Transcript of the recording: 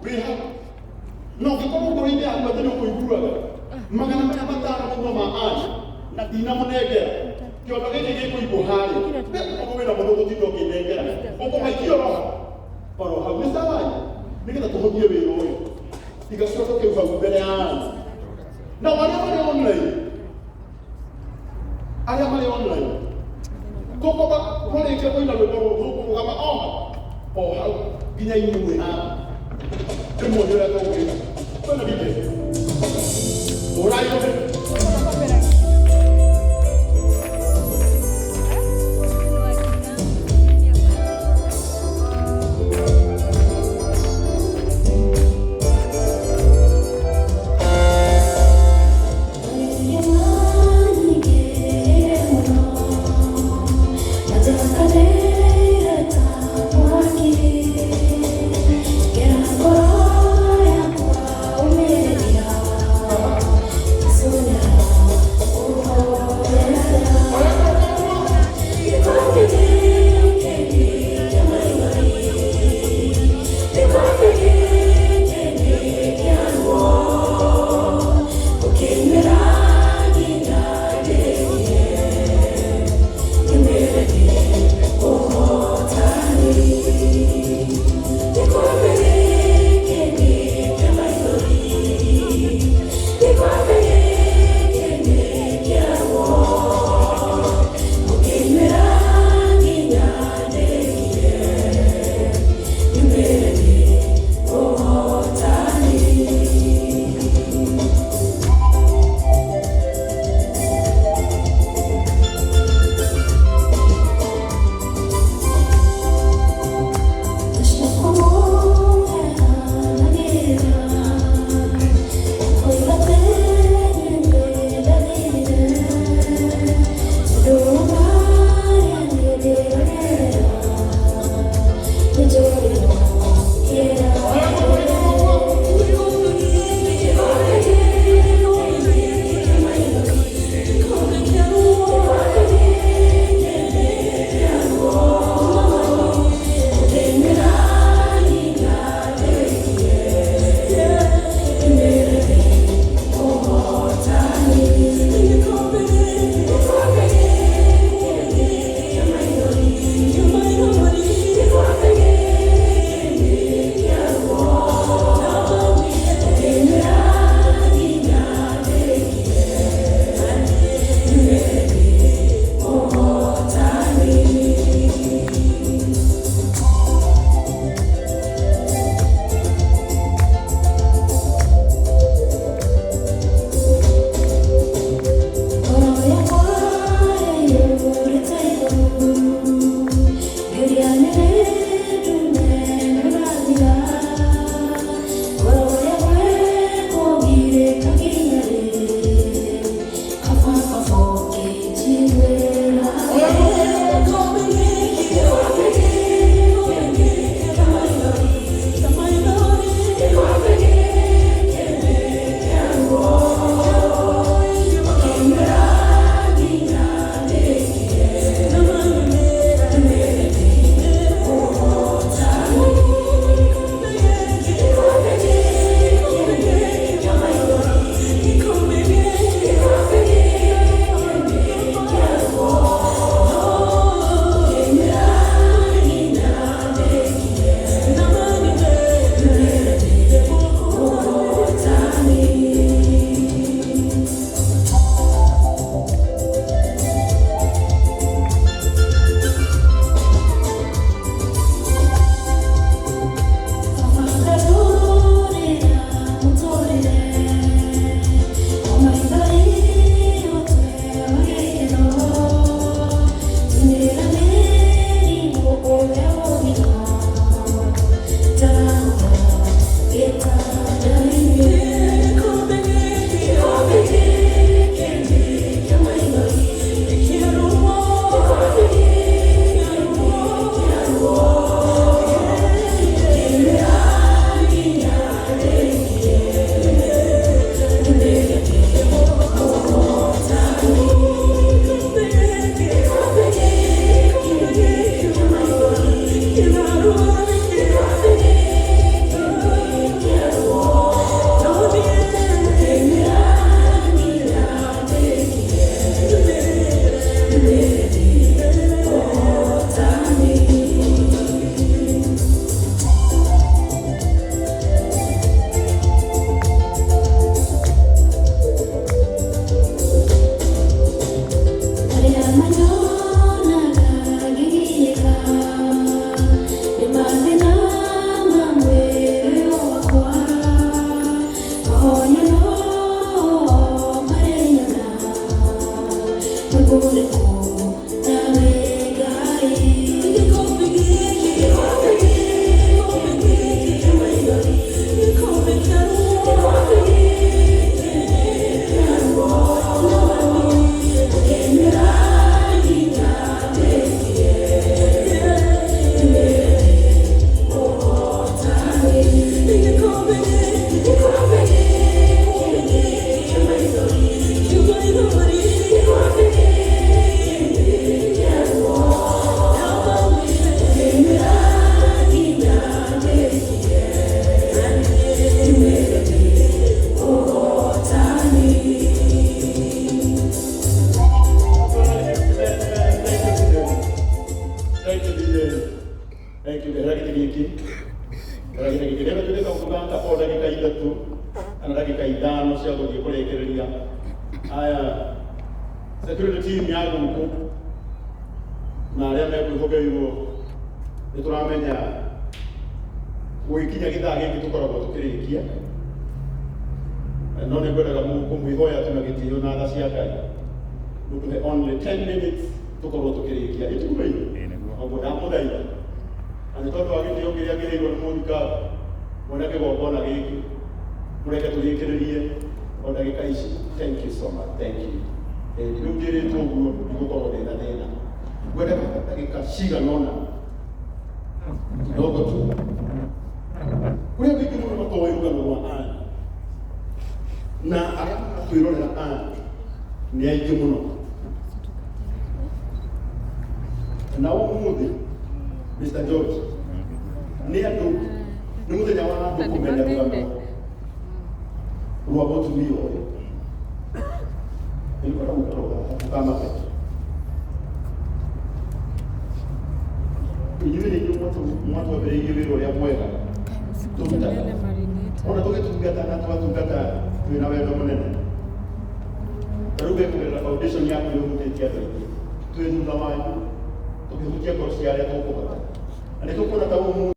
Wĩ hau na ũngĩkorwo ngoro-inĩ yaku atĩ nĩ ũkũiguaga 500 nĩguo ma anja na ndinamũnengera kĩondo gĩkĩ gĩkũigwo harĩa ũguo wĩna mũndũ ũgũtinda ũkĩnengera ũkũmaikia oro hau oro hau nĩ sawa nĩgetha tũhũthie wĩra ũyũ. Tiga kĩondo kĩu hau mbere ya andũ na arĩa marĩ online, arĩa marĩ online tũkũba twarĩkia kũina rwĩmbo rũrũ tũkũrũgama o hau o hau nginya inyuĩ mwĩ haha ndĩmuonie ũrĩa tũgwĩka. Twĩna DJ ũrai rũhĩ. Thank you. Ndehera gĩtĩ gĩkĩ. Ndehera gĩtĩ gĩkĩ. Ndehera tuĩke kaũndũ gaka o ndagĩka ithatũ kana ndagĩka ithano cia gũthiĩ kũrĩkĩrĩria. Aya, security team ya gũkũ na arĩa mekwĩhokeirwo nĩ tũramenya gũgĩkinya gĩthaa gĩkĩ tũkoragwo tũkĩrĩkia, no nĩ ngwendaga kũmwĩhoya tu na gĩtĩo na tha cia Ngai mũtũhe only 10 minutes tũkorwo tũkĩrĩkia ĩtiguo. Ĩĩ, nĩguo. Ũguo ndamũthaitha na nĩ tondũ wa gĩtĩo kĩrĩa kĩrĩirwo nĩ mũthikabu mwene kĩgongona gĩkĩ, mũreke tũrĩkĩrĩrie o ndagĩka ici. Thank you so much, thank you. Rĩu njĩrĩtwo ũguo ndigũkorwo ndĩna thĩna. Ngwendaga ndagĩka cigana ũna kidogo tu. Kũrĩ andũ aingĩ mũno matoĩ rũgano rwa Ann, na arĩa maratwĩrorera Ann nĩ aingĩ mũno. Na ũmũthĩ, Mr. George, nĩ andũ nĩ mũthenya wa andũ kũmenya rũgano rwa mũtumia ũyũ. Nĩngwenda gũkũrora mũkamate. Inyuĩ nĩ inyuĩ mwatwambĩrĩirie wĩra ũrĩa mwega tũrutaga ona tũgĩtungata, na twatungata twĩna wendo mũnene. Ta rĩu wekũgerera foundation yaku nĩ ũhutĩtie andũ aingĩ. Twĩ thutha wanyu tũkĩhutia ngoro cia arĩa tũkũhota, na nĩ tũkuona ta ũmũthĩ.